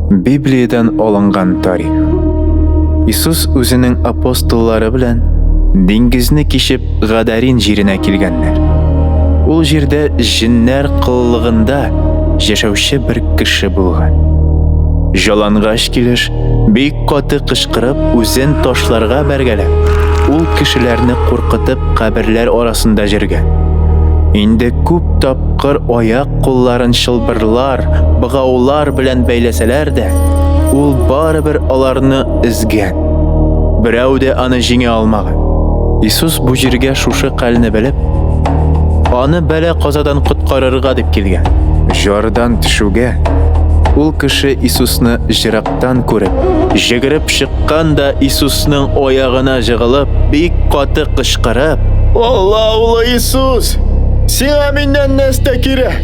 Библиядән алынган тарих. Иисус үзенең апостоллары белән диңгезне кичеп Гадарин җиренә килгәннәр. Ул җирдә җеннәр кыллыгында яшәүче бер кеше булган. Жалангач килеш, бик каты кычкырып, үзен ташларга бәргәләп, ул кешеләрне куркытып каберләр арасында җөргән. Инде күп тапкыр аяк кулларын чылбырлар, богаулар белән бәйләсәләр дә, ул барыбер аларны өзгән. Берәү дә аны җиңә алмаган. Иисус бу җиргә шушы хәлне белеп, аны бәла-казадан коткарырга дип килгән. Жардан төшүгә, ул кеше Иисусны җырактан күреп, җегереп чыккан да Иисусның аягына җыгылып, бик каты кычкырып, Алла улы Иисус, сиңа миннән нәрсә кирәк?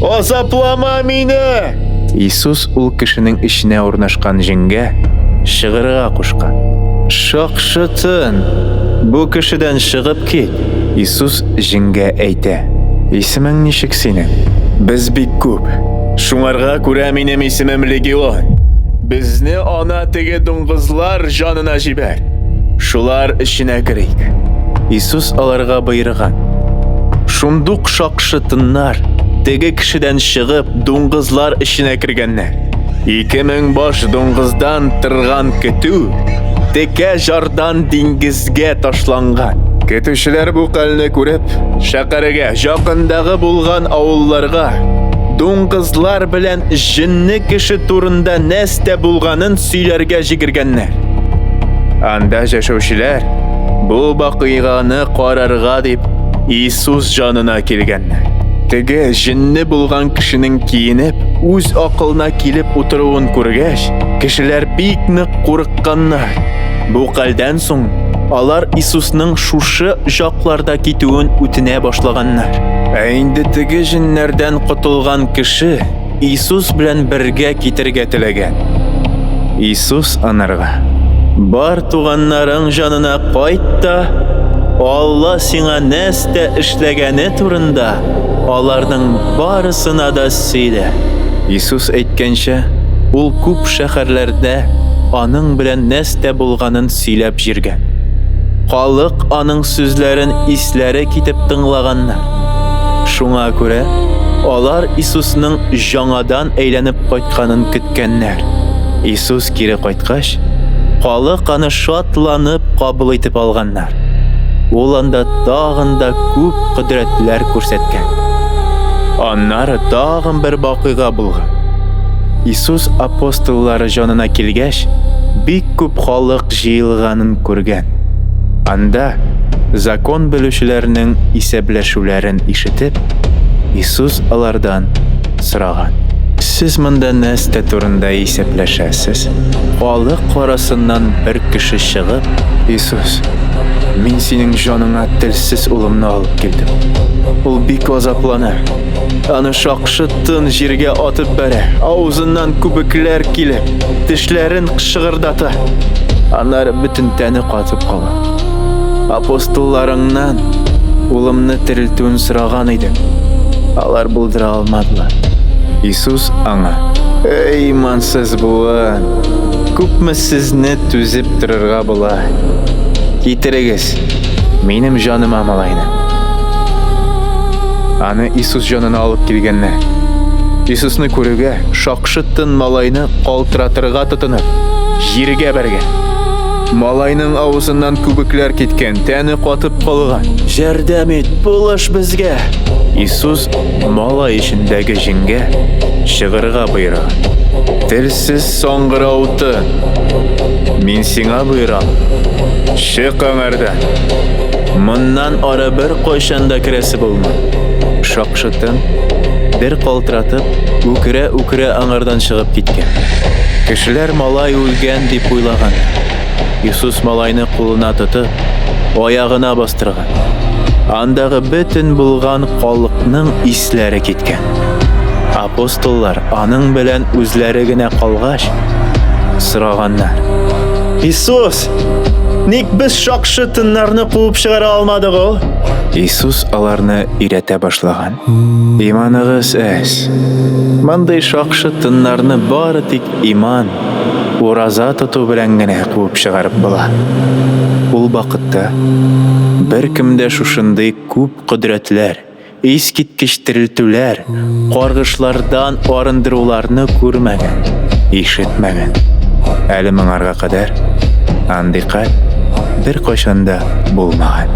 Азаплама мине! Иисус ул кешенең эченә урнашкан җенгә чыгырга кушкан. Шакшы тын, бу кешедән чыгып кит! Иисус җенгә әйтә. Исемең ничек синең? Без бик күп. Шуңарга күрә минем исемем Легион. Безне ана теге дуңгызлар җанына җибәр. Шулар эченә керик. Иисус аларга боерган. Шундук шакшы тыннар, теге кешедән чыгып, дуңгызлар эченә кергәннәр. 2000 баш дуңгыздан торган көтү текә жардан диңгезгә ташланган. Көтүчеләр бу хәлне күреп, шәһәргә, якындагы булган авылларга дуңгызлар белән җенне кеше турында нәрсә булганын сөйләргә җигергәннәр. Анда яшәүчеләр бу вакыйганы карарга дип Иисус җанына килгәннәр. Теге җенне булган кешенең киенеп, үз акылына килеп утыруын күргәч, кешеләр бик нык курыкканнар. Бу хәлдән соң алар Иисусның шушы җакларда китүен үтенә башлаганнар. Ә инде теге җеннәрдән котылган кеше Иисус белән бергә китергә теләгән. Иисус анарга: Бар туганнарың җанына кайт та, Алла сиңа нәрсә эшләгәне турында аларның барысына да сөйлә. Иисус әйткәнчә, ул күп шәһәрләрдә аның белән нәрсә булганын сөйләп җиргән. Халык аның сүзләрен исләре китеп тыңлаганнар. Шуңа күрә алар Иисусның җаңадан әйләнеп кайтканын көткәннәр. Иисус кире кайткач, халык аны шатланып кабул итеп алганнар. Ул анда тагын да күп кодрәтләр күрсәткән. Аннары тагын бер вакыйга булган. Иисус апостоллары җанына килгәч, бик күп халык җыелганын күргән. Анда закон белүчеләрнең исәпләшүләрен ишетеп, Иисус алардан сораган. Сез монда нәрсә турында исәпләшәсез? Халык арасыннан бер кеше чыгып, Иисус, мин синең җаныңа телсез улымны алып килдем. Ул бик азаплана. Аны шакшы тын җиргә атып бәрә, авызыннан күбекләр килеп, тешләрен шыгырдата. Аннары бөтен тәне катып кала. Апостолларыңнан улымны терелтүен сораган идем. Алар булдыра алмадылар. Иисус аңа: Эй, имансыз буын, күпме сезне түзеп торырга була? Китерегез минем җаныма малайны. Аны Иисус җанына алып килгәннәр. Иисусны күрүгә, шакшы тын малайны калтыратырга тотынып, җиргә бәргән. Малайның авызыннан күбекләр киткән, тәне катып калган. Җәрдәм ит, булыш безгә! Иисус малай эчендәге җенгә чыгырга боера. Телсез саңгырау тын! Мин сиңа боерам, чык аңардан! Моннан ары бер кайчан да керәсе булма. Шакшы тын, дер калтыратып, үкерә-үкерә аңардан чыгып киткән. Кешеләр малай үлгән дип уйлаган. Иисус малайны кулына тотып, аягына бастырган. Андагы бөтен булган халыкның исләре киткән. Апостоллар аның белән үзләре генә калгач, сораганнар. Иисус, Ник без шакшы тыннарны куып чыгара алмадык ул? Иисус аларны өйрәтә башлаган. Иманыгыз әз. Мондый шакшы тыннарны бары тик иман, ураза тоту белән генә куып чыгарып була. Ул вакытта беркем дә шушындый күп кодрәтләр, Искиткеч терелтүләр, каргышлардан арындыруларны күрмәгән, ишетмәгән. Әле моңарга кадәр андый хәл беркайчан да булмаган.